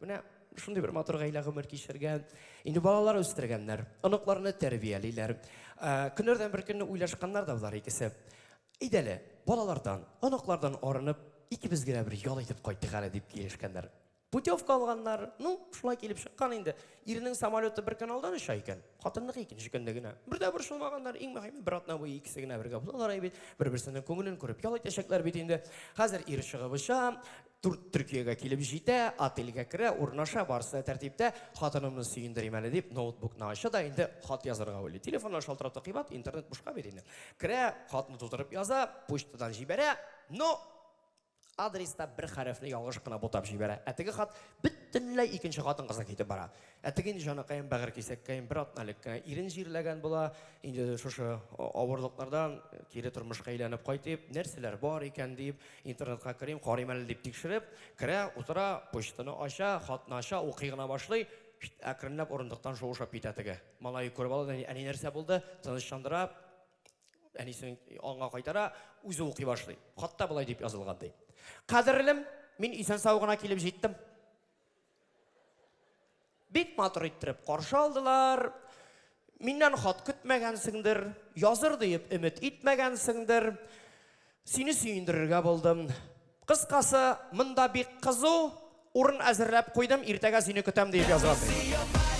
Менә шундый бер матур гаилә гомер кичергән. Инде балалар үстергәннәр, оныкларны тәрбиялиләр. Э, көннәрдән бер көнне уйлашканнар да болар икесе. Әйдә әле, балалардан, оныклардан арынып, икебез генә бер ял итеп кайтыйк әле дип килешкәннәр. Путевка алганнар, ну, шулай килеп чыккан инде. Иренең самолеты бер көн алдан оча икән, хатынныкы икенче көндә генә. Бер дә борчылмаганнар, иң мөһиме бер атна буе икесе генә бергә булалар бит. Бер-берсенең күңелен күреп ял итәчәкләр бит инде. Хәзер ир чыгып оча, Төркиягә килеп җитә, отельгә керә, урнаша, барысы да тәртиптә. Хатынымны сөендерим әле дип, ноутбукны ача да инде хат язарга уйлый. Телефоннан шалтырату кыйбат, интернет бушка бит инде. Керә, хатны тутырып яза, почтадан җибәрә, но адреста бер хәрефне ялгыш кына бутап җибәрә. Ә теге хат бөтенләй икенче хатын-кызга китеп бара. Ә теге инде җаныкаем, бәгырь кисәккәем бер атна элек кенә ирен җирләгән була. Инде шушы авырлыклардан кире тормышка әйләнеп кайтып, нәрсәләр бар икән дип, интернетка керим, карыйм әле дип тикшереп, керә, утыра, почтаны ача, хатны ача, укый гына башлый. Әкренләп урындыктан шуышып китә теге. Малае күреп ала, әни нәрсә булды? Тынычландыра, әнисен аңа кайтара, үзе укый башлый. Хатта болай дип язылган ди. Кадерлем, мин исән-сау гына килеп җиттем. Бик матур иттереп каршы алдылар. Миннән хат көтмәгәнсеңдер, языр диеп өмет итмәгәнсеңдер. Сине сөендерергә булдым. Кыскасы, монда бик кызу, урын әзерләп куйдым, иртәгә сине көтәм диеп язган ди.